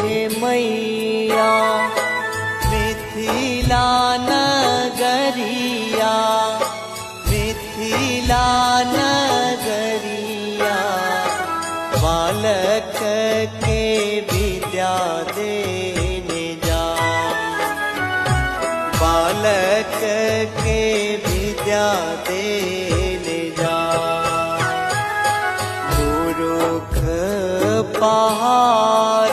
हे मैया मिथिला नगरिया, मिथिला नगरिया, बालक के विद्या देने जा, बालक के विद्या देने जा। मूर्ख पहाड़